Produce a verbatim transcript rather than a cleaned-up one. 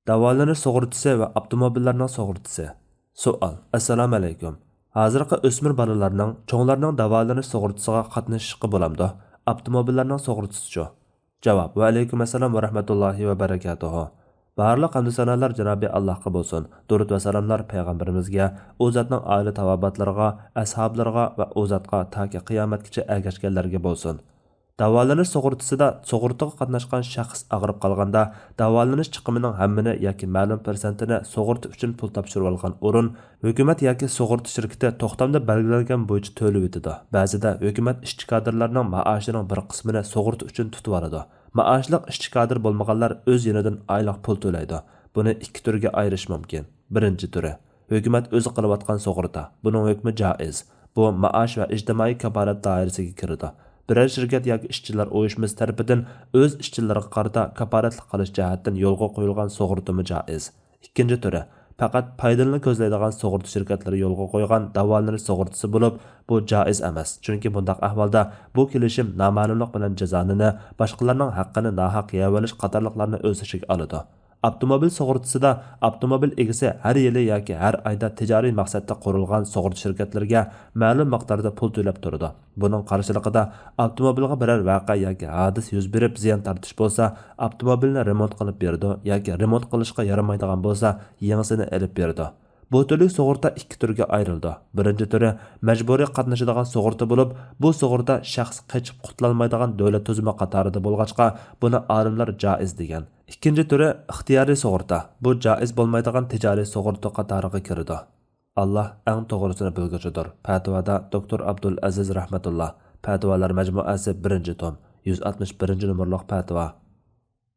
داۋالىنىش سۇغۇرتىسى ۋە ئاپتوموبىللارنىڭ سۇغۇرتىسى. سوئال. ئەسسالامۇئەلەيكۇم. ھازىرقى ئۆسمۈر بالىلارنىڭ، چوڭلارنىڭ داۋالىنىش سۇغۇرتىسىغا قاتنىشىشقا بولامدۇ؟ ئاپتوموبىللارنىڭ سۇغۇرتىسىچۇ؟ جاۋاب. ۋەئەلەيكۇم ئەسسالام ۋە رەھمەتۇللاھى ۋە بەرەكاتۇھۇ. بارلىق ھەمدۇ سانالار جانابى ئاللاھقا بولسۇن. دۇرۇت ۋە سالاملار پەيغەمبىرىمىزگە، ئۇ زاتنىڭ ئائىلە تاۋابىئاتلىرىغا، ئەسھابلىرىغا ۋە ئۇ زاتقا تاكى قىيامەتكىچە ئەگەشكەنلەرگە بولسۇن. داۋالىنىش سۇغۇرتىسىدا سۇغۇرتىغا قاتناشقان شەخس ئاغرىپ قالغاندا، داۋالىنىش چىقىمىنىڭ ھەممىنى ياكى مەلۇم پىرسەنتىنى سۇغۇرتا ئۈچۈن پۇل تاپشۇرۇۋالغان ئورۇن، ھۆكۈمەت ياكى سۇغۇرتا شىركىتى توختامدا بەلگىلەنگەن بويىچە تۆلىۋېتىدۇ. بەزىدە ھۆكۈمەت ئىشچى كادىرلارنىڭ مائاشىنىڭ بىر قىسمىنى سۇغۇرتا ئۈچۈن تۇتۇۋالىدۇ. مائاشلىق ئىشچى كادىر بولمىغانلار ئۆز يېنىدىن ئايلىق پۇل تۆلەيدۇ. بۇنى ئىككى تۈرگە ئايرىش مۇمكىن. بىرىنچى تۈرى، ھۆكۈمەت ئۆزى قىلىۋاتقان سۇغۇرتا. بۇنىڭ ھۆكمى جائىز. بۇ مائاش ۋە ئىجتىمائىي كاپالەت دائىرىسىگە كىرىدۇ. بىرەر شىركەت ياكى ئىشچىلار ئۇيۇشمىسى تەرىپىدىن ئۆز ئىشچىلىرىغا قارىتا كاپالەتلىك قىلىش جەھەتتىن يولغا قويۇلغان سۇغۇرتىمۇ جائىز. ئىككىنچى تۈرى، پەقەت پايدىنىلا كۆزلەيدىغان سۇغۇرتا شىركەتلىرى يولغا قويغان داۋالىنىش سۇغۇرتىسى بولۇپ، بۇ جائىز ئەمەس. چۈنكى بۇنداق ئەھۋالدا بۇ كېلىشىم نامەلۇملۇق بىلەن جازالىنىپ، باشقىلارنىڭ ھەققىنى ناھەق يەۋېلىش قاتارلىقلارنى ئۆز ئىچىگە ئالىدۇ. ئاپتوموبىل سۇغۇرتىسىدا ئاپتوموبىل ئىگىسى ھەر يىلى ياكى ھەر ئايدا تىجارىي مەقسەتتە قۇرۇلغان سۇغۇرتا شىركەتلىرىگە مەلۇم مىقداردا پۇل تۆلەپ تۇرىدۇ. بۇنىڭ قارشىلىقىدا ئاپتوموبىلغا بىرەر ۋەقە ياكى ھادىسە يۈز بېرىپ زىيان تارتىش بولسا، ئاپتوموبىلنى رېمونت قىلىپ بېرىدۇ ياكى رېمونت قىلىشقا يارىمايدىغان بولسا، يېڭىسىنى ئېلىپ بېرىدۇ. بۇ تۈرلۈك سۇغۇرتا ئىككى تۈرگە ئايرىلىدۇ. بىرىنچى تۈرى مەجبۇرىي قاتنىشىدىغان سۇغۇرتا بولۇپ، بۇ سۇغۇرتا شەخس قېچىپ قۇتۇلالمايدىغان دۆلەت تۈزۈمى قاتارىدا بولغاچقا، بۇنى ئالىملار جائىز دېگەن. ئىككىنچى تۈرى ئىختىيارىي سۇغۇرتا. بۇ جائىز بولمايدىغان تىجارىي سۇغۇرتا قاتارىغا كىرىدۇ. ئاللا ئەڭ توغرىسىنى بىلگۈچىدۇر. پەتىۋادا دوكتور ئابدۇل ئەزىز رەھمەتۇللا. پەتىۋالار مەجمۇئەسى، بىرىنچى توم، يۈز ئاتمىش بىرىنچى نومۇرلۇق پەتىۋا.